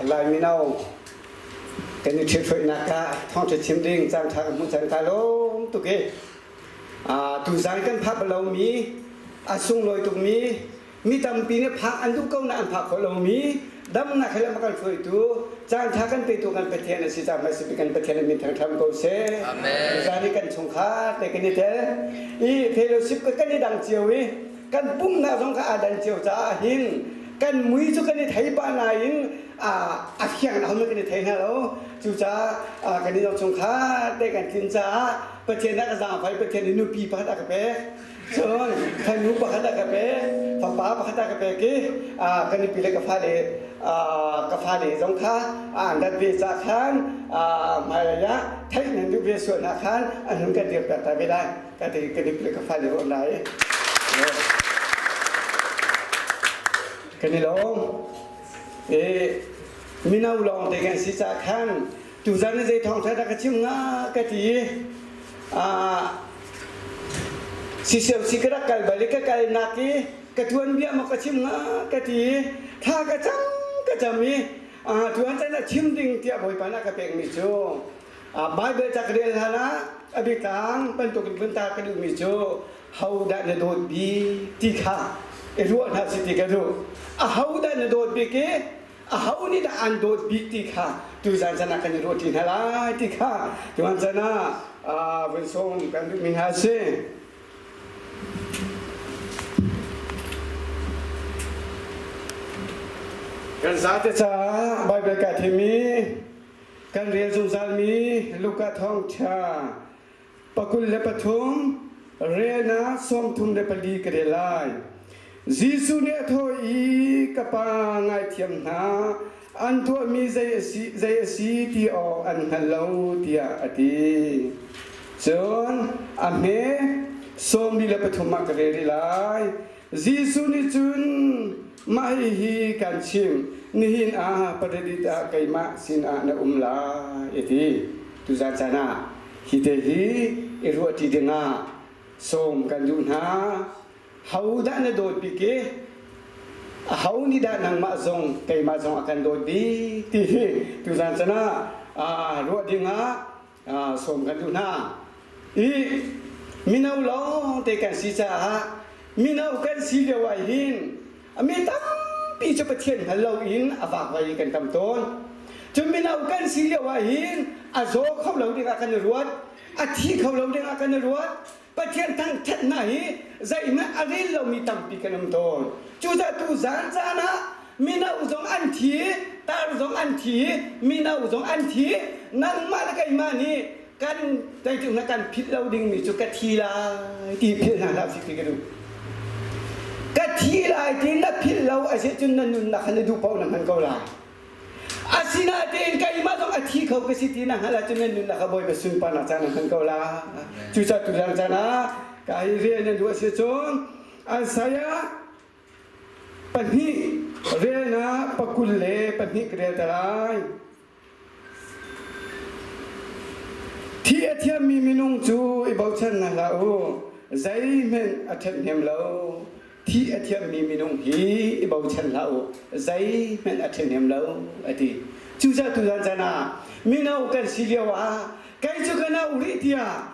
Lai mino kan i ṭhithruainak ah thawngṭha chim ding caan ṭha ka hmuh cang ka lawm tuk i tuzan kan phak lomi a sunglawi tukmi mi tampi nih phak an duh ko na an phak khawh lomi damnak he lam a kan hruaitu caan ṭha kan petu kan Pathian a si caah hmaisabik kan Pathian min thangṭhat ko seh. Tuzan i kan chungkhar te kan i tel i fellowship kan i dang cio i kan pumnak zong kha aa dan cio caah hin kan mui cu kan i thei pah nain a fiang na kan i thei hna lo. Cucaah kan i dang chungkhar te kan tlin caah Pathian a ka zaangfai Pathian nih nupi pakhat a ka pek. Cun fanu pakhat a ka pek, fapa pakhat a ka pek i ka nupi le ka fale ka fale zong kha an rat ve ca khan hmailei ah theih nan duh ve sual hna khan an hun kan dirpiak ta ve lai. Ka ti ka nupi le ka fale ruah lai. Kan i lawm. E mino lawng te kan si ca khan tuzan ni zei thawngṭha dah ka chim hnga ka ti i siseu si ka rak kal bal i ka kalnak i ka tuanbia maw ka chim hnga ka ti i thla ka cam ka cam i tuan caan ah chim ding tiah Bawipa nih a ka pekmi cu Baibal ca ka rel hlan ah a biatlang bantuk in vun ta ka duhmi cu ho dah na dawt bik ti kha i ruah hna si ti ka duh. Aho dah na dawt bik i aho nih dah an dawt bik ti kha tuzan chan ah kan i ruah ṭi hna lai ti kha tuan chan ah vun sawm kan duhmi hna a si. Kan zate caah Baibal ka thimi kan rel zungzalmi Luka thawngṭha pakul le pathum relnak 34 ka rel lai. Jesuh nih a thawh i ka pa ngaithiam hna an tuahmi zei a si, zei a si ti awk an hngal lo tiah a ti. Cun a hme 43 ah ka rel rih lai. Jesuh nih cun mah hihi kan chim nihin ah paradis ah keimah sinah na um lai a ti. Tuzan caan ah hi te hi i ruahṭi dingah sawm kan duh hna. Ho dah na dawt bik i aho nih dah nangmah zong keimah zong a kan dawt bik ti hi tuzan caan ah ruah dingah sawm kan duh hna. I mino lawng te kan si caah mino kan si lio ah hin mi tampi cu Pathian hngal loin a vakvai kan tam tawn. Cu mino kan si lio ah hin a zaw kho lo dingah kan i ruat, a thi kho lo dingah kan i ruat, Pathian thangṭhat hna hi zeihmanh a rel lomi tampi kan um tawn. Cucaah tu zan caan ah mino zong an thi, tar zong an thi, mino zong an thi, nangmah le keimah nih kan zeitik na kan philh lo dingmi cu ka thi lai ti philh hna hlah sih ti ka duh. Ka thi lai ti na philh lo a si cun na nunnak kha na duh paoh na hman ko lai. Asinain keimah zong a thi kho ka si ti na hngalh ahcun nan nunnak kha Bawipa sunparnak caan na hman ko la. Cucaah tuzan caan ah ka hi rian nan duh a si cun Isaiah pahnih relnak pakul le pahnih ka rel te lai. Thi a thiammi minung cu i bochan hna hlah u, zeihmanh a ṭhathnem lo. Thi a thiammi minung hi i bochan hlah u, zeihmanh a ṭhahnem lo, a ti. Cucaah tuzan caan ah mino kan si lio ah kei cu ka no rih tiah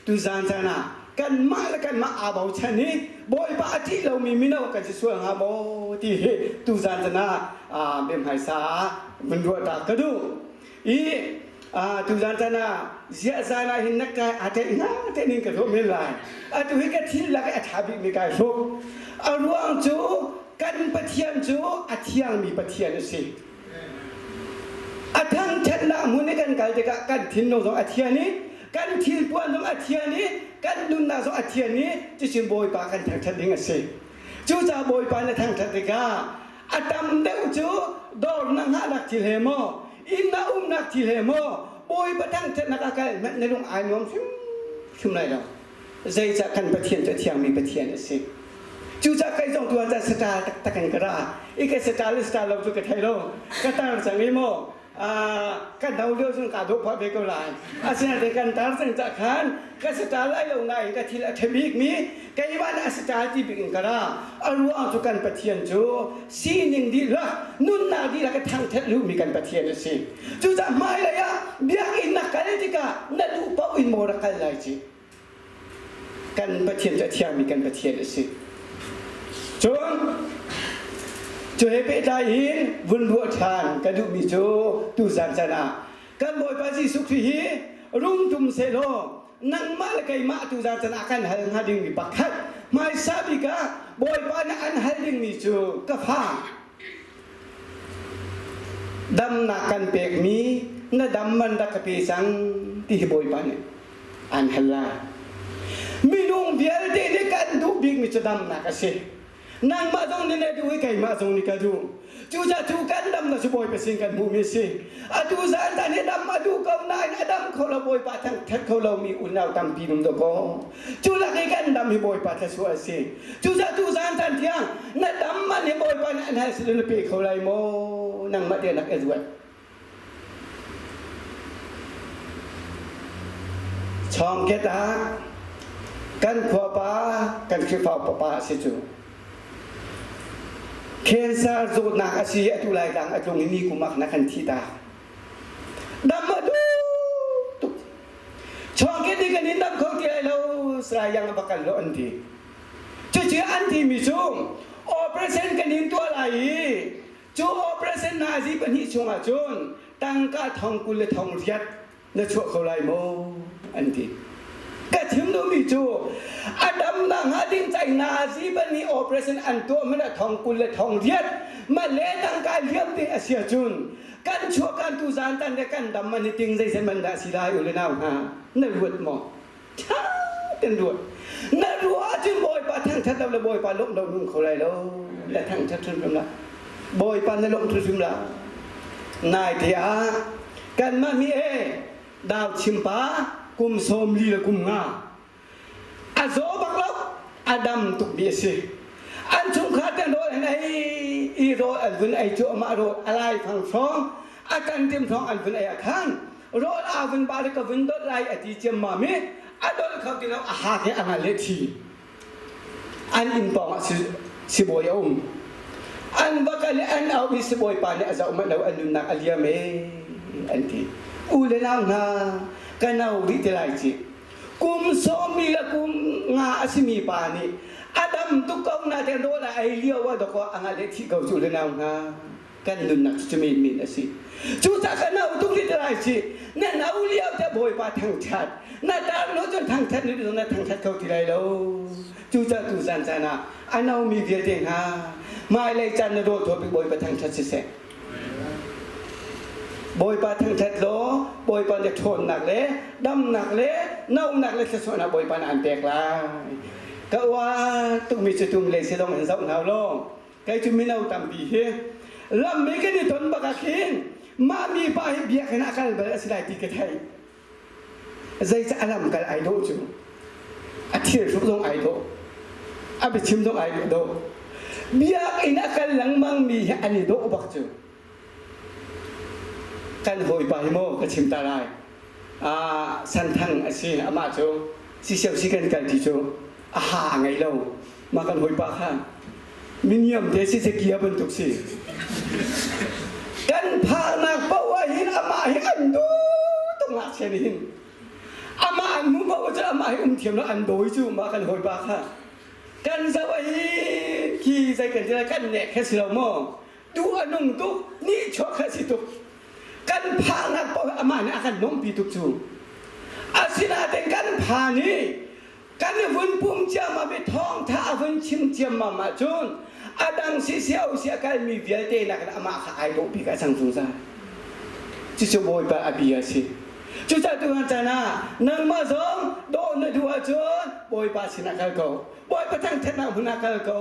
tuzan caan ah kanmah le kanmah aa bochan i Bawipa a ṭih lomi mino kan si sual hnga maw ti hi tuzan caan ah biahmaisa ah vun ruah ta ka duh. I tuzan caan ah ziah zan ah hin na kai aa theih hna te ning ka ruah men lai. Atu hi ka thil lak i a ṭha bikmi kai hruk. A ruang cu kan Pathian cu a thiangmi Pathian a si. A thangṭhatnak hmun i kan kal tikah kan thinlung zong a thian i kan thilpuan zong a thian i kan nunnak zong a thian i cucun Bawipa kan thangṭhat ding a si. Cucaah Bawipa na thangṭhat tikah a tam deuh cu dawr na hngahnak thil he maw inn na umnak thil he maw Bawipa thangṭhatnak a kal hmanh na lung ai nuam hrimhrim lai lo. Zeicah kan Pathian cu a thiangmi Pathian a si. Cucaah kei zong tuan caan saṭal taktak in ka ra. I ka saṭal le saṭal lo cu ka thei lo. Ka tar cang i maw? Ka do lio cun kaa dawh phah ve ko lai. Asinain kan tar cang cah khan ka style ai lo nain ka thil a ṭha bikmi keimah nih a style ti bik in ka ra. A ruang cu kan Pathian cu sining dihlak, nunnak dihlak a thangṭhat duhmi kan Pathian a si. Cucaah hmailei ah biakinn na kal tikah na duh paoh in maw rak kal lai ci. Kan Pathian cu a thiangmi kan Pathian a si. Cun cu he pehtlai in vun ruah ṭhan ka duhmi cu tuzan chan ah kan Bawipa Jesuh Khrih hi rung tum sehlaw nangmah le keimah tuzan chan ah kan hal hnga dingmi pakhat hmaisa bik ah Bawipa nih an hal dingmi cu ka fa damnak kan pekmi na dam man rak ka pe cang ti hi Bawipa nih an hal lai. Minung vialte nih kan duh bikmi cu damnak a si. Nangmah zong nih na duh i keimah zong nih ka duh. Cucaah cu kan damnak cu Bawipa sin kan hmuhmi a si. Atu zan caan hi dam a duh ko nain a dam kho lo Bawipa thangthat kho lomi unau tampi um dawkaw. Cu lak i kan dam hi Bawipa thluachuah a si. Cucaah tu zan caan tiang na dam man hi Bawipa nih an hal silo na pe kho lai maw? Nangmah te nak i ruat. Chawngket ah kan khuapa kan Khrihfa papa a si cu. Cancer zawtnak a si atu Laitlang a tlung i mi kum ah na kan thi ta. Dam a duh tuk. Chawngket nih kan in dam kho ti lai lo Salai a va kal lo an ti. Cucu an timi cu operation kan in tuah lai i Cu operation nazi pahnih chungah cun tangka thong 20 le thong riat na chuah kho lai maw an ti. Ka chim duhmi cu a damnak hnga ding cai nazi pahnih operation an tuah man ah thong 20 le thong riat ma le tangka liam ding a si ahcun kan chuah kan tu zan tan le kan dam man hi ting zeizat man dah si lai u le nau hna na ruat maw? Ṭha ten ruat. Na ruah ahcun Bawipa thangṭhat lo le Bawipa lawmh lo nung kho lai lo. Na thangṭhat hrimhrim la. Bawipa na lawmh hrimhrim la. Nai te ah kanmah mi e dau chimpa kum 40 le kum nga a zaw bak lo a dam tuk mi a si. An chungkhar te rawl an ei i rawl an vun ei cu amah rawl a lai fang hrawng a kan tim hrawng an vun ei ah khan rawl aa vun ba le ka vun dot lai a ti ciammam i a dolh kho ti lo a hak he a ngal le thi an inn pawng ah sibawi a um an va kal i an auh i sibawi pa nih a zoh manh lo an nunnak a liam e an ti u le nau hna ka no rih te lai ci kum sawmi le kum nga a simi pa nih a dam tuk ko na te rawl a ei lio ah dawkaw a ngal le thi ko cu le nau hna kan nunnak cu men a si. Cucaah ka no tuk rih lai si. Na no lio te Bawipa thangṭhat. Na tar no cun thangṭhat ni na thangṭhat kho ti lai lo. Cucaah tu zan caan ah a nomi vialte hna hmailei caan na rawl thaw bik Bawipa thangṭhat siseh. Bawipa thangṭhat law Bawipa nih ṭhawnnak le damnak le nonak le thluachuahnak Bawipa nih an pek lai. Ka uar tukmi cu tum le si zong in zoh hna law Kei cu mino tampi hi lam i kan i ton bak ah khin mah mi pa hi biakinn ah kal bal a si lai ti ka theih. Zeicah a lam kal ai dawh cu? A thil hruk zong ai dawh. A biachim zong ai dawh. Biakinn a kal lengmang mi hi an i dawh bak cu. Kan hawipa hi maw ka chim ta lai. Ah, Santhang a si amah cu sisio si kan kal ti cu a ha a ngei lo. Mah kan hawipa kha miniam te si kia bantuk si. Kan phaknak paoh ah hin amah hi an duh tuk ngakchia nih hin. Amah an hmuh paoh cu amah hi um thiam lo an dawi cu mah kan hawipa kha. Kan zoh ah hi khi zei kan ti lai kan nek kha si lo maw? Duh a nung tuk, nihchuak kha si tuk. Kan phaknak paoh amah nih a kan lawmhpi tuk cu. Asinain kan phan i kan i vun pum ciammam i thawngtha a vun chim ciammam ahcun a dang sisio si a kalmi vialte nakin amah kha ai dawh bik a cang zungzal. Cucu Bawipa a bia a si. Cucaah tuhan caan ah nangmah zong dawh na duh ahcun Bawipa sinah kal ko. Bawipa thangthatnak hmun ah kal ko.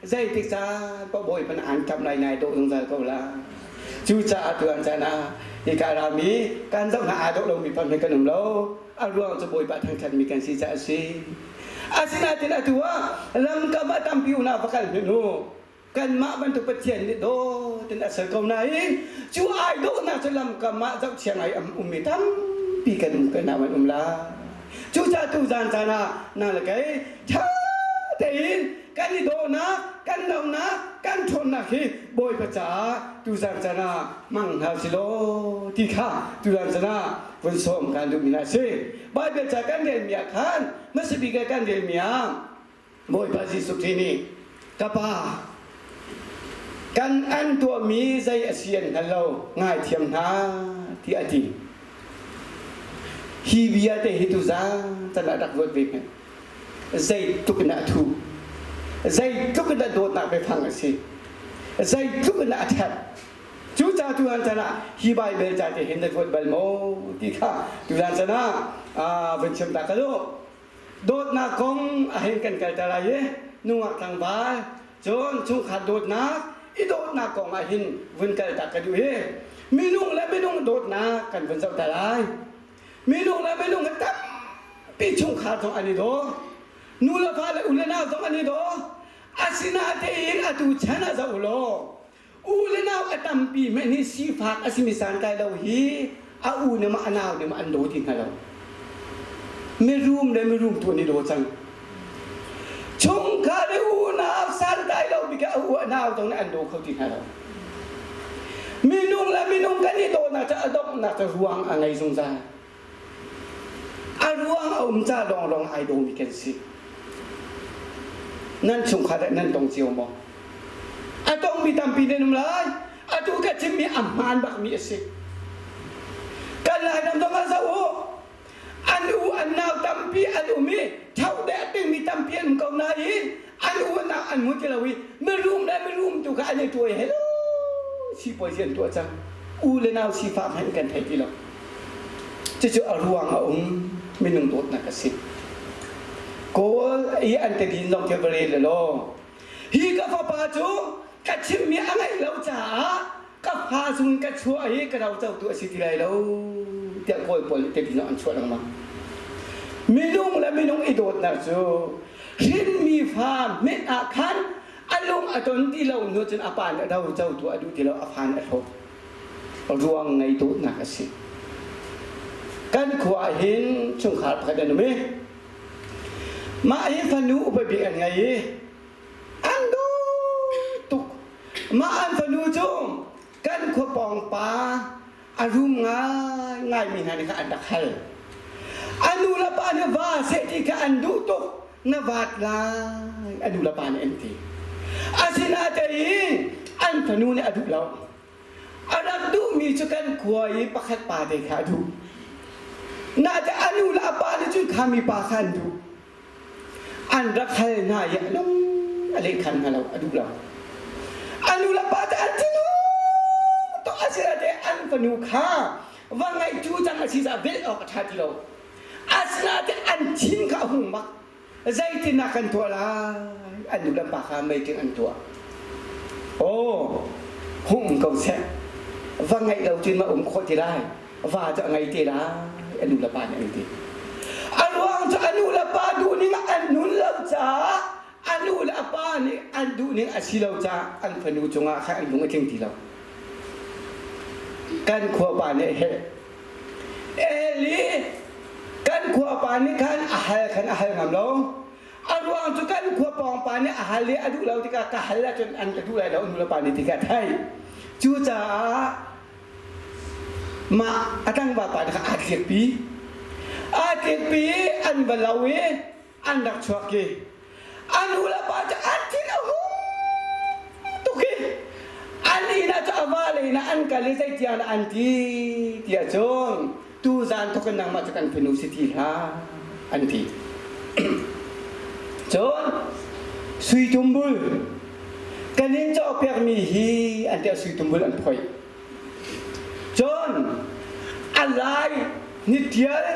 Zeitik caan paoh Bawipa na an ṭap lai nai dawh zungzal ko la. Cucaah tuan caan ah hika ram i kan zoh hna aa dawh lomi pam he kan um lo. A ruang cu Bawipa thangṭhatmi kan si caah a si. Asinain atu ah lamkam ah tampi unau va kal hmanh u. Kanmah bantuk Pathian nih dawt in a ser ko nain cu ai dawhnak cu lamkam ah zohchia ngai am ummi tampi kan um kan an um la. Cucaah tu zan caan ah na le kei ṭha tein kan i dawhnak, kan lonak, kan ṭhawnnak hi Bawipa caah tu zan caan ah hmang hna si law ti kha tu zan caan ah vun sawm kan duhmi hna a si. Baibal ca kan relmi ah khan hmasa bik ah kan relmi ah Bawipa Jesuh Khrih nih ka pa kan an tuahmi zei a si an hngal lo ngaithiam hna tiah a ti. Hi bia te hi tuzan can ah rak ruat ve hmanh. Zeitluk in a thu, zeitluk in a dawtnak biafang a si, zeitluk in a ṭhat. Cucaah tuhan chan ah hi Baibal ca te hin na ruat bal maw ti kha tuhan chan ah vun chim ta ka duh. Dawtnak kong a hei kan kalter lai i nungak tlangval cun chungkhat dawtnak i dawtnak kong ah hin vun kaltak ka duh hi minung le minung dawtnak kan vun zohter lai. Minung le minung hi tampi chungkhar zong an i daw. Nu le fa le u le nau zong an i daw. Asinain atu chan ah zoh u law u le nau a tampi hmanh hi sifak a simi santlai lo hi a u nih maw a nau nih maw an daw ti hna lo. Mirum le mirum tu an i daw cang. Chungkhar i unau santlai lo bik a u a nau zong nih an daw kho ti hna lo. Minung le minung kan i dawtnak cu a donghnak cu ruang a ngei zungzal. A ruang a um ca lawnglawng ai dawmi kan si. Nan chungkhar ah nan tong cio maw? A tongmi tampi nan um lai. Atu ka chimmi a hmaan bakmi a si. Kan Lairam zong ah zoh u. An u an nau tampi an um i tho deh dingmi tampi an um ko nain an u an nau an hmu ti lo i mirum le mirum tu kha an i tuai hello sipuazi an tuah cang. U le nau sifah hmanh kan thei ti lo. Cucu a ruang a um minung dawtnak a si. Kawl i an tadin zong khi va rel law hi ka fapa cu ka chimmi a ngaih lo caah ka fa chung ka chuah hi ka rocotu a si ti lai lo tiah Kawl pawl nih tadin zong an chuah lengmang. Minung le minung i dawtnak cu hrinmi fa hmenh ah khan a lung a ton ti lo hnu cun a pa nih a rocotu a duh ti lo a fa nih a hlawt. Ruang ngei dawtnak a si. Kan khua ah hin chungkhar pakhat an um i mah hi fanu upa bik an ngei i an duh tuk. Mah an fanu cu kan khua pawng pa a rum ngaingaimi hna nih khan an rak hal. A nu le pa nih va seh ti kha an duh tuk. Na vat lai a nu le pa nih an ti. Asinain an fanu nih a duh lo. A rak duhmi cu kan khua i pakhat pa te kha a duh. Naite a nu le a pa nih cun kha mipa kha an duh. An rak hal hna i a lung a leh khan hna lo, a duh lo. A nu le pa cu an thinhung tuk a si te an fanu kha va ngaih cu cang a si caah velh awk a ṭha ti lo. Asinain an thin kha a hung bak. Zeitindah kan tuah lai? An nu le pa kha meeting an tuah. Aw, hung ko seh. Va ngeih lo cun ma um khawh ti lai. Va cu a ngei te lai. A nu le pa nih an ti. A ruang cu a nu le pa duhning an nun lo caah a nu le a pa nih an duhning a si lo caah an fanu cungah khan an lung a tling ti lo. Kan khua pa nih heh Eli kan khua pa nih khan a hal khan a hal ngam lo. A ruang cu kan khua pawng pa nih a hal i a duh lo tikah ka hal ahcun an ka duh lai lo nu le pa nih ti kha a theih. Cucaah mah a tlangval pa nih khan aa tlikpi. Aa tlikpi i an va lo i an rak chuak i a nu le pa cu an thin a hung tuk i an inn ah cu a va le inn ah an kal i zeitiang dah an ti tiah cun tuzaan thawk in nangmah cu kan fanu si ti hlah an ti. Cun sui tumbul kan in cawkpiakmi hi an tiah sui tumbul an phoih. Cun a lai nitial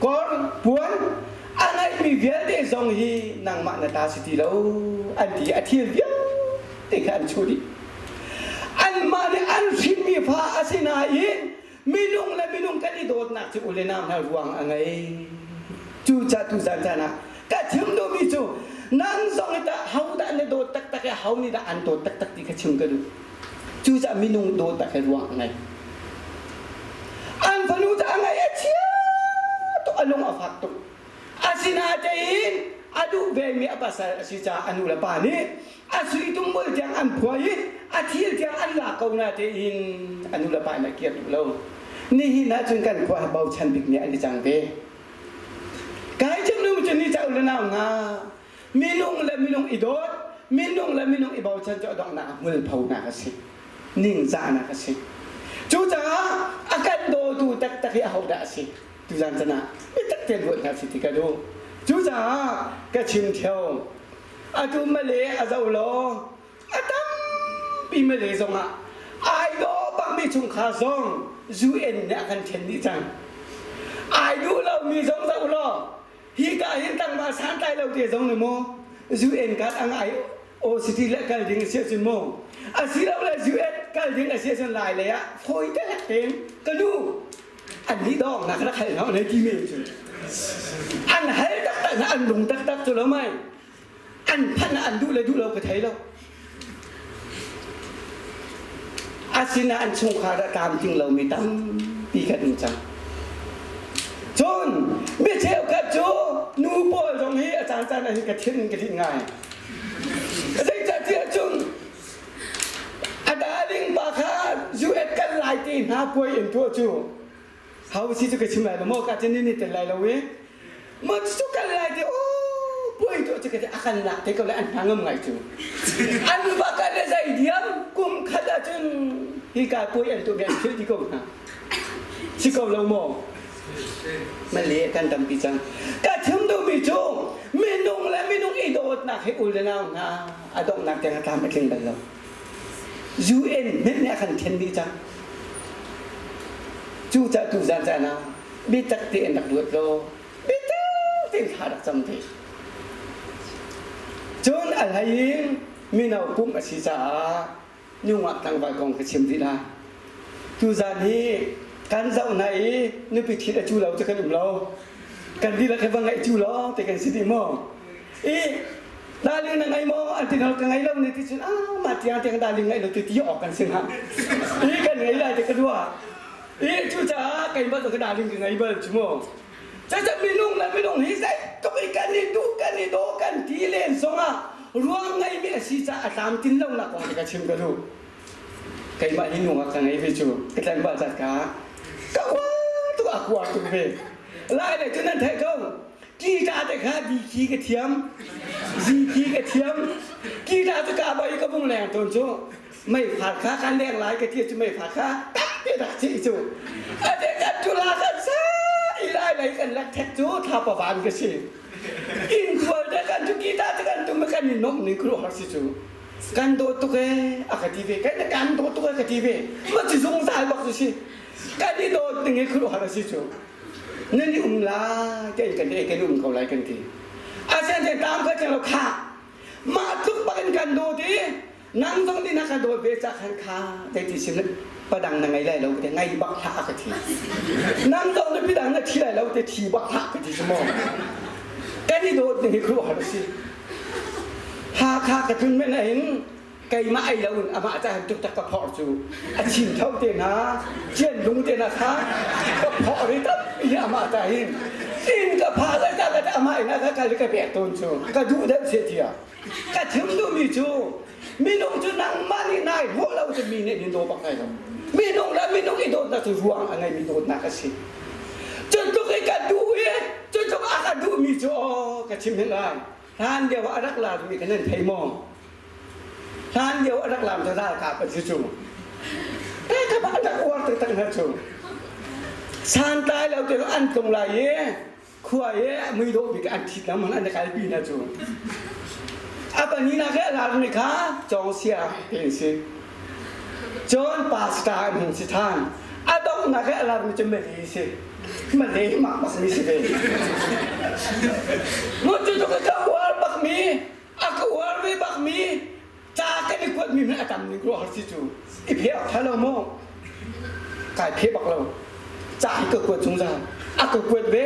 kor puan a ngeihmi vialte zong hi nangmah na ta si ti lo an ti a thil vialte kha an chuh dih. Anmah nih an hrinmi fa a si nain minung le minung kan i dawtnak cu u le nau hna ruang a ngei. Cucaah tuzan caan ah ka chim duhmi cu Nang zong hi tah ho dah na dawt taktak i ho nih dah an dawt taktak ti kha chim ka duh. Cucaah minung dawtnak hi ruang a ngei. An fanu cu a ngaih a chia tuk, a lung a fak tuk. Asinain a duh vemi a pasal a si caah a nu le pa nih a sui tumbul tiang an phuai i a thil tiang an lak ko na tein a nu le pa nih a kir duh lo. Nihin ah cun kan khua hi bochan bik nih an i cang ve. Kai cem nu cu ni ca u le nau hna minung le minung i dawt minung le minung i bochan cu a donghnak ah hmulphonak a si ningzahnak a si cucaah a kan dawtu taktak hi ahodah a si tuzan chan ah biatak tein ruat hna si ti ka duh cucaah ka chim theo atu male a zo law a tampi male zongah ai daw bakmi chungkhar zong UN nih a kan then dih cang ai duh lomi zong zoh law hi ka hin tangva santlai lo te zong nih maw UN card a ngai o city le kal ding a si ahcun maw asilole UN kal ding a si ahcun lai lei ah fawi te lek tein ka nu an nih dawng nak rak hal hna nei ti mi cu an hal taktak na an lung taktak cu lo mai an phanh an duh le duh lo ka thei lo asina an chungkhar ah tlamtling lomi tampi kan um cang cun mi cheukhat cu nu pawl zong hi a caan caan ah hin ka thin ka thin ngai zeicahtiah cun a darling pa kha US kan lai te hna puai in tuah cu Hau si cu ka chim lai lo maw ka cun ni tel lai lo i ma cu kan lai te o puai tu cu ka ti a kan lak te ko le an hna ngam ngai cu an va ka le zai diam kum khat ah cun hi ka puai an tu an thil ti ko hna si ko lo maw male kan tampi cang ka chim duhmi cu minung le minung i dawtnak hi ul le nau hna a donghnak tiang a tlam a tling bal lo UN hmenh nih a kan then dih cang. Cucaah tuzan caan ah biatak tein rak ruat law biatak tein thla rak cam te. Cun a hlei in mino pumh a si caah nungak tlangval kong ka chim rih lai. Tuzan hi kan zoh hna i nupi ṭhit a cu lo cu kan um lo. Kan dihlak hi va ngaih cu law ti kan si dih maw? I darling na ngei maw an ti ka ngei lo ne ti cun ah mah tiang tiang darling ngeih lo ti ti awk kan si hnga i kan ngei lai ti ka ruah i cucaah keimah zong ka darling ka ngei bal cu mu caca minung le minung hi zeitluk i kan i duh kan i daw kan ti len zongah ruang ngeimi a si caah a tlamtlin lonak kong ka chim ka duh keimah hi nungak ka ngei ve cu ka tlangval zat ka ka uar tuk a kuar tuk ve lai le cu nan theih ko Kita te kha di ka thiam, zi ka thiam. Kita cu ka bai ka bung leng tawn cu mei far kha kan leng lai ka ti cu mei far kha tak te rak ci cu. Ate kan cu la kan sa i lai lei kan lak thek cu thla pavan ka si. In tual te kan cu kita te kan tum kan i nom ning kru har si cu. Kan dawt tuk e a ka ti ve. Kan kan dawt tuk e ka ti ve. Ma ci zungzal bak cu si. Kan i dawt ning i kru har si cu. Nan i um lai te kan ei kan um ko lai kan ti. Asian tam ka chang lo kha mah tluk bak in kan dawt i nang zong nih na ka dawt ve ca khan kha te ti sim padang na ngei lai lo te ngai bak hlah ka thi. Nang zong nih pidang na thi lai lo te thi bak hlah ka ti si maw. Kan i dawt ning hi khuh har si. Hakha ka tlun men hin keimah ei lo in amah ca tuk tak ka phor cu a chin tho te hna cian lung te hna kha ka phor i tampi amah ca hin in ka pha lai ta ka amah in ka kal ka pek tawn cu ka duh deuh se tia ka chim duhmi cu minung cu nangmah nih nai hlawh lo cu mi nih nin daw bak lai lo minung le minung i dawtnak cu ruang a ngeimi dawtnak a si cu tluk i ka duh i cu tluk a ka duhmi cu aw ka chim hin lai Hlan lio ah a rak larmi kha nan thei maw? Hlan lio a rak lar cu ralkap an si cu. Ka kha bak an rak uar taktak hna cu. Santlai lo te an tlung lai i khua i muidawh bik an thit lam an kalpi hna cu. A panina ke a larmi kha Cawngsia ti an si. Cun pastor an hung si than. A donghnak i a larmi cu Mary si. Malay mak bak mi si ve. Mu cu cu ka uar bak mi, a ka uar ve bak mi, ca kan i kuat mi hmanh a tam ning ruah har si cu. I phe awk tha lo maw? Kai phe bak lo. Ca hi ka kuat zungzal. A ka kuat ve.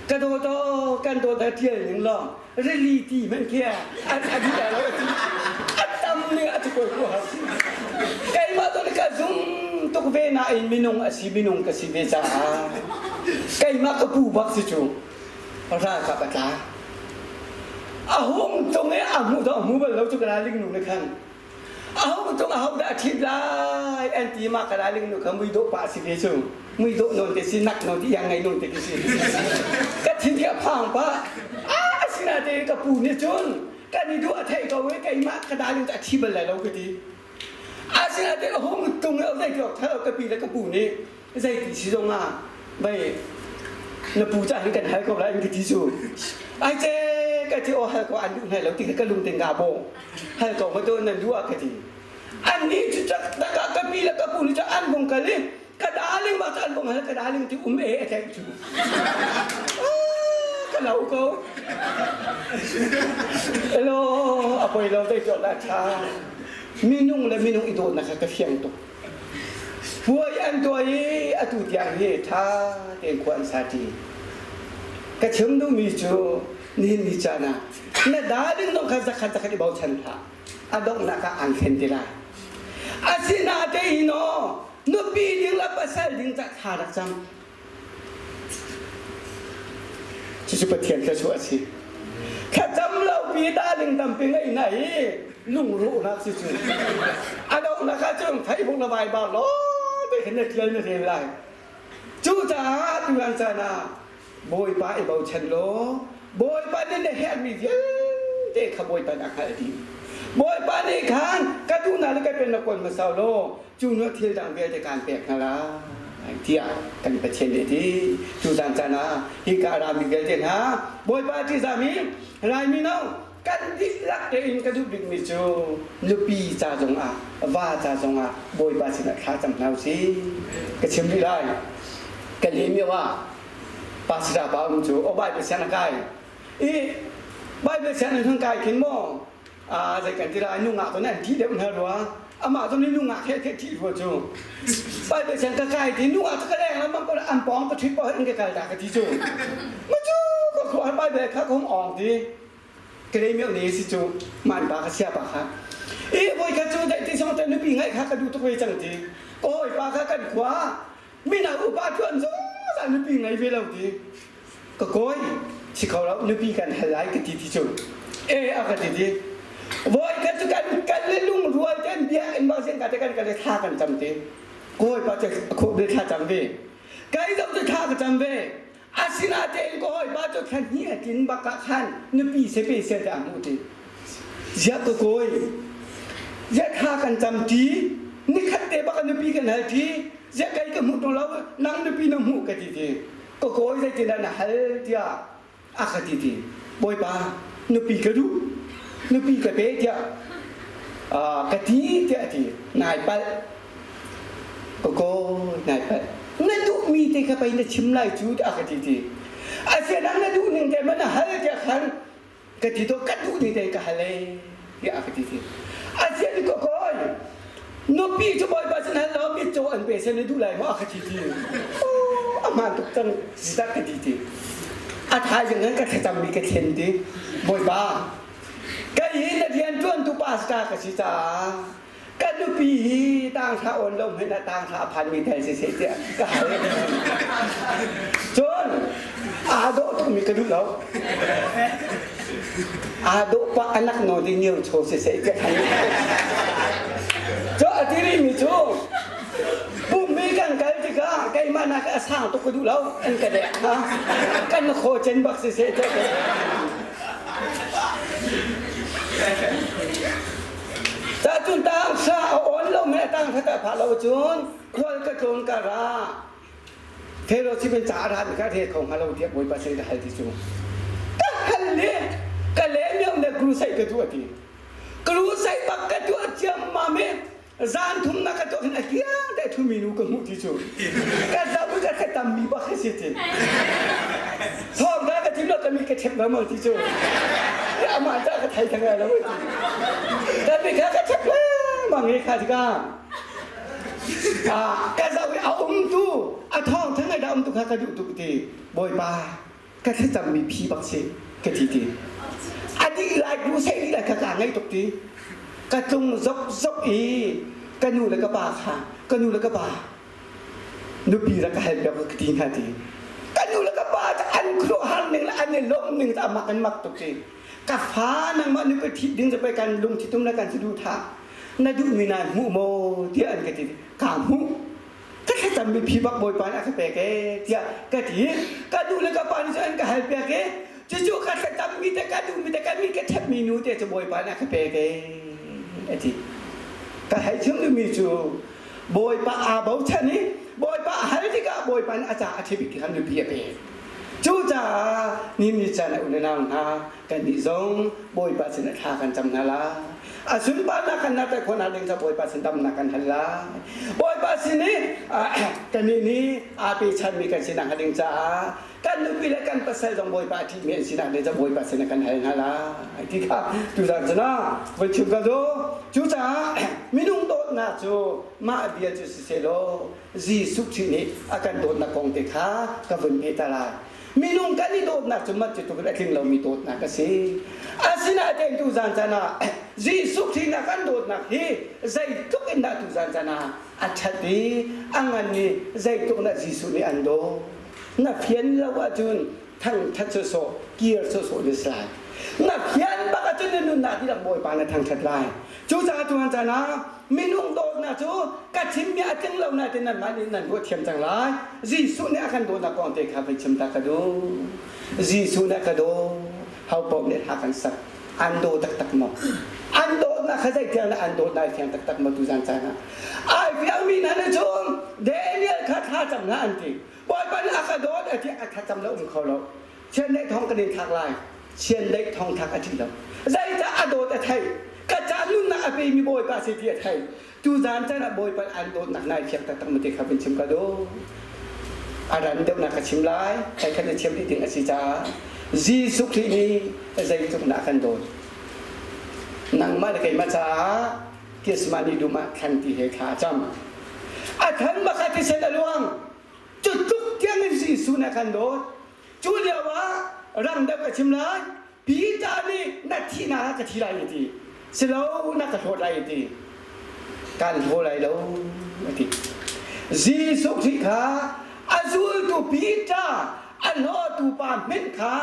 Ka dawt aw, kan dawt a ṭial ning law rili ti hmanh khi a dih lai lo a ti. A tam ning a ti ko ko har. Keimah tu ka zum tuk ve nain minung a si minung ka si ve caah keimah ka pu bak si cu ralkap a tla. A hung tung i a hmuh dawh a hmu bal lo cu ka ling nu nih khan. Aho tung aho dah a ṭhit lai an ti mah ka ling nu kha muidawh pa a si ve cu. Muidawh nawn te si nak nawn te iang ngei nawn te khi si. Ka thin khi a phang pah. Ah asinain ka pu nih cun kan i duh a theih ko i keimah ka darling cu a thi bal lai lo ka ti. Asinain a hung tung i zei ti awk ṭha lo ka pi le ka pu nih zeiti si zong ah vei na pu cah hin kan hal ko lai in ka ti cu ai ce ka ti aw hal ko an duh hnai lo ti ka lung te nga bo hal ko ma to nan duh ah ka ti an nih cu tak tak ah ka pi le ka pu nih cu an bung kal i ka darling bak an bung hal ka darling ti um e a tlaih cu ka lau ko hello a poi lo dei to la tha minung le minung i dawtnak kha ka fiang tuk Puai an tuah i atu tiang hi ṭha tein khua an sa ṭi. Ka chim duhmi cu nihin ni caan ah na darling zong kha zakhat zakhat i bochan hlah. A donghnak ah aan thlen te lai. Asinain aw nupi ding le pasal ding cah thla rak cam. Cucu Pathian thluachuah a si. Thlacam lo pi darling tampi ngeih na hi lungrawhnak si cu. A donghnak ah cun Facebook na vai bar law te khin na tial na rel lai. Cucaah tuan caan ah Bawipa i bochan law Bawipa nih na herhmi vialte kha Bawipa nih a hngalh dih. Bawipa nih khan ka duhnak le ka pennak kawl hmasa law cu nu thil dang vialte kaan pek hna lai tiah kan Pathian nih a ti. Cu zan caan ah hika a rami vialte hna Bawipa a ṭihzahmi Laimi no kan dihlak tein ka duh bikmi cu nupi ca zongah va ca zongah Bawipa sinah thla cam hna usih. Ka chim rih lai. Ka lem lio ah pastor pa um cu aw Bible sianginn a kai. I Bible sianginn hun kai khin maw a zei kan ti lai nungak cu nan ṭih deuh hna rua amah cu nungak he the ṭih rua cu Bible siang ka kai ti nungak cu ka leng lengmang ko an pawng ka ṭhit paoh in ka kal dah ka ti cu ma cu ka khuah Bible kha ka hung awng ti ka lei mioh ne si cu man pa ka sia pa kha i voi kha cu dai ti song te nupi ngaih kha ka duh tuk ve cang ti ka hawi pa kha kan khua mina upa cu an zungzal nupi ngei ve lo ti ka kawi si kho lo nupi kan hal lai ka ti ti cu e a ka ti ti voi khat cu kan kan le lung rual ten bia in ba sen ka te kan kan le thla kan cam ti kawi pa cu khop le thla cam ve kai zong cu thla ka cam ve asinatein ka hawi pa cu thla hnih a tlin bak ah khan nupi se pe se te a hmuh ti ziah ka kawi ziah thla kan cam ti nikhat te bak a nupi kan hal ti ziah kai ka hmuh tung lo nang nupi na hmuh ka ti ti ka kawi zeitindah na hal tiah a ka ti ti bawipa nupi ka duh nupi ka pe tiah ka ti tiah a ti nai palh ka kawi nai palh na duhmi te kha pei na chim lai cu tiah a ka ti ti asianan na duh ning te ma na hal tiah khan ka ti to ka duh ning te ka hal e tiah a ka ti ti asian ka kawi nupi cu bawipa sin hal law mitcaw an pe sen na duh lai maw a ka ti ti a hmaan tuk cang dah ka ti ti a thaizing khan ka thlacammi ka thlen ti bawipa kai hi na rian ṭuantu pastor ka si caah ka nupi hi tangthla awn lo hmanh ah tangthla a phanmi tel siseh tiah ka hal cun aa dawh tukmi ka duh lo aa dawh pah anak nawn i niau chaw siseh tiah ka cu a ti rihmi cu pummi kan kal tikah keimah nak a sang tuk ka duh lo an ka dek ha kan khaw cen bak siseh tiah Cacun tangsa a awn lo me tangsa ka pha lo cun khual ka tlawn ka ra fellowship in ca ra mi ka re kho hnga lo tiah Bawipa sin ka hal ti cu ka hal le ka le miau le crusade ka tuah ti crusade bak ka tuah ciammam i zan thum na ka tuah hin a kiang te thumi nu ka hmuh ti cu ka zau ka ka tam mi bak si ti thawng ka ka thim lo ka mi ka thep lo ti cu amah ta ka thai thang lo ti ka mi kha ka thep lengmang i kha tika ka zau i a um tu a thawng thang ai da um tu kha ka duh tuk ti bawipa. Ka thlacammi phi bak si ka ti ti. A dih lai crusade dih lai kha kaa ngaih tuk ti. Ka tlung zok zok i ka nu le ka pa kha ka nu le ka pa nupi rak ka hal piak ka ti hna ti. Ka nu le ka pa cu an khuaruahhar ning le an i lawmh ning cu a mak an mak tuk ti. Ka fa nangmah nupi ṭhit ding cu pei kan lungthitum le kan saduhthah na duhmi nai hmuh maw tiah an ka ti. Kaa hmuh. Ka thlacammi phi bak Bawipa nih a ka pek ee tiah ka ti. Ka nu le ka pa nih cun an ka halpiak i cucu ka thlacammi te ka duhmi te ka mi ka ṭhepmi nu te cu Bawipa nih a ka pek ee a ti. Ka hei chim duhmi cu Bawipa aa bochan i Bawipa a hal tikah Bawipa nih a caah a ṭha bik ti kha nupi a pek. Cucaah ni ni caan ah u le nau hna kannih zong Bawipa sinah thla kan cam hna lai. A sunparnak kan nat khawh nak ding cu Bawipa sin damnak kan hal lai. Bawipa sin i kannih nih aa pechanmi kan sinak hnga ding caah kan nupi le kan pasal zong Bawipa a ṭihmi an sinak ding cu Bawipa sinah kan hal hna lai ti kha tuzan cun ah voi chim ka duh. Cucaah minung dawtnak cu mah bia cu sisehlaw Jesuh Khrih nih a kan dawtnak kong te kha ka vun peh ta lai. Minung kan i dawtnak cu mat cu tuk in a tling lomi dawtnak a si. Asinain tuzan caan ah Jesuh Khrih nih a kan dawtnak hi zeitluk in dah tuzan caan ah a ṭhat i a ngan i zeitluk in dah Jesuh nih an dawt. Na fian lo ahcun thangṭhat sawsawh, kir sawsawh na si lai. Na fian bak ahcun na nunnak dihlak Bawipa na thangṭhat lai. Cucaah tuan caan ah minung dawtnak cu ka chimmi a tling lo nain nanmah nih nan ruah thiam cang lai. Jesuh nih a kan dawtnak kong te kha voi chim ta ka duh. Jesuh nih a ka daw. Ho paoh nih hla kan sak. An daw taktak maw? An dawtnak kha zeitiang dah an dawt ai fiang taktak maw tuzan caan ah? Ai fiangmi hna nih cun Daniel kha thla cam hlah an ti. Bawipa nih a ka dawt a ti a thlacam lo um kho lo. Chiandeih thong kan in thlak lai. Chiandeih thong thlak a ṭih lo. Zeicah a dawt a theih. Ka ca nunnak a pemi Bawipa si ti a theih. Tuzan caan ah Bawipa an dawtnak nai fiak taktak ma ti kha vun chim ka duh. A ran deuhnak ka chim lai. Kai khat na thiam dih ding a si caah Jesuh Khrih nih zeitluk dah a kan dawt. Nangmah le keimah caah Gethsemane dum ah thlan ti he thla a cam. A thlan bak ah thisen a luang. Cu tluk tiang in Jesuh nih a kan dawt. Cu lio ah rang deuh ka chim lai. Peter nih na thihnak ah ka thi lai a ti. Silo na ka hlawt lai a ti. Kan hlaw lai lo a ti. Jesuh Khrih kha a zultu Peter a hlawtu pa hmenh kha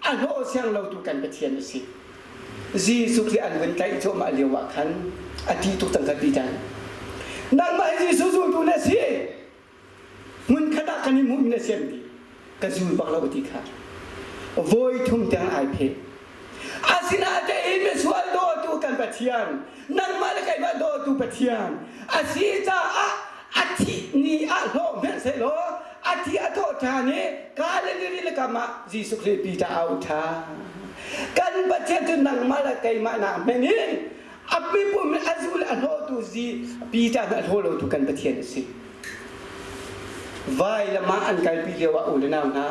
a hlaw siang lotu kan Pathian a si. Jesuh Khrih an vun tlaih cuahmah lio ah khan a ṭih tuk cang kha Peter. Nangmah hi Jesuh zultu na si. Hmunkhat ah kan i hmuhmi na si an ti. Ka zul bak lo ti kha. Voi thum tiang ai pheh. Asinain misual dawtu kan Pathian, nangmah le keimah dawtu Pathian a si caah a thih ni ah hlawh hmanh sehlaw a thi a thawh ṭhan i Galilee rili kam ah Jesuh Khrih Peter a auh ṭhan. Kan Pathian cu nangmah le keimah nak hmenh in a mipum a zul a hlawtu zi Peter a hlaw lotu kan Pathian a si. Vailam ah an kalpi lio ah u le nau hna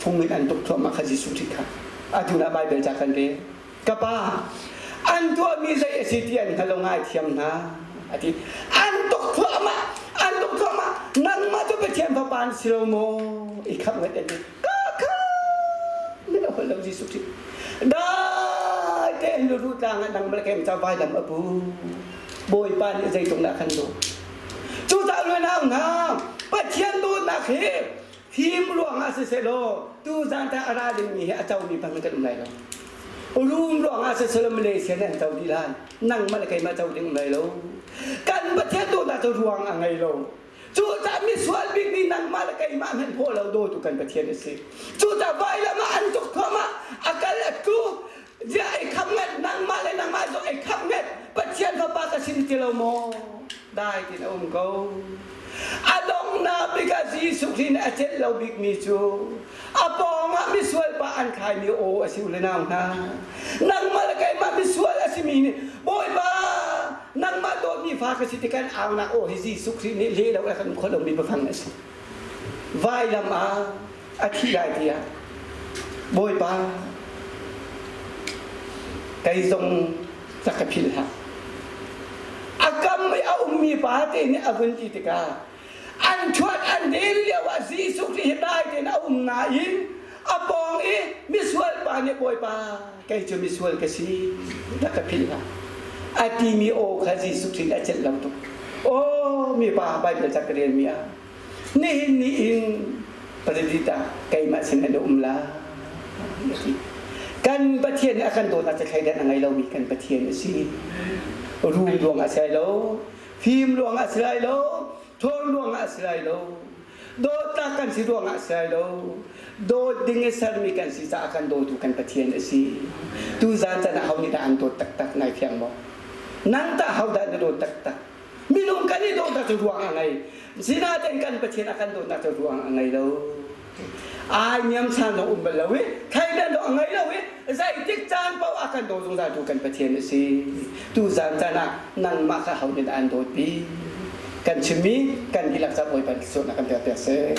fung in an tuk thluahmah kha Jesuh Khrih kha atu ah Baibal ca kan rel. Ka pa an tuahmi zei a si ti an hngal lo ngaithiam hna a ti. An tuk thluahmah an tuk thluahmah nangmah cu Pathian fapa na si lo maw i khamh ngat an ti. Ka kha na lo holh lo Jesuh Khrih. Dai tein luru tlang ah nangmah le keimah ca vailam a pu. Bawipa nih zeitluk dah kan dawt. Cucaah lunau hna, Pathian dawtnak hi fim ruangah sisehlaw tuzan ta a ra dingmi hi a comi pang kan um lai lo. Rum ruangah sisehlaw Malaysia nih an co dih lai. Nangmah le keimah co ding um lai lo. Kan Pathian dawtnak cu ruang a ngei lo. Cucaah misual bikmi nangmah le keimah hmanh hlaw lo dawtu kan Pathian a si. Cucaah vailam ah an tuk thluahmah, a kal a tlu, ziah ei kham ngat, nangmah le nangmah zong ei kham ngat, Pathian fapa ka si ti lo maw? Dai tin a um ko. A donghnak bik ah Jesuh Khrih nih a celh lo bikmi cu a pawngah misual pa an thlaimi aw a si u le nau hna. Nangmah le keimah misual a simi nih Bawipa nangmah dawtmi fa ka si ti kan aunak aw hi Jesuh Khrih nih le lo a kan khawh lomi biafang a si. Vailam ah a thi lai tiah Bawipa kei zong rak ka philh hlah. A kam i a ummi pa te nih a vun ti tikah an ṭhuat an den lio ah Jesuh Khrih hi dai tein a um nain. A pawng i misual pa nih Bawipa kei cu misual ka si rak ka philh hlah a timi aw kha Jesuh Khrih a celh lo tuk. Aw mipa Bible ca ka relmi ah nihin ni in paradis ah keimah sin an um la a ti. Kan Pathian nih a kan dawtnak cu thleidan a ngei lomi kan Pathian a si. Rum ruang ah si lai lo, fim ruang ah si lai lo, ṭhawn ruang ah si lai lo, dawtnak kan si ruang ah si lai lo. Dawt ding i sermi kan si caah kan dawtu kan Pathian a si. Tuzaan can ah ho nih dah an dawt taktak nai fiang maw? Nang tah ho dah na dawt taktak? Minung kan i dawtnak cu ruang a ngei. Sinain kan Pathian a kan dawtnak cu ruang a ngei lo. Ai niam san zong um bal lo i thleidan zong a ngei lo i zeitik caan paoh a kan daw zungzal tu kan Pathian a si. Tuzaan caan ah nangmah kha ho nih dah an dawt bik? Kan chimmi kan dihlak ca Bawipa nih sualnak kan pek piak seh.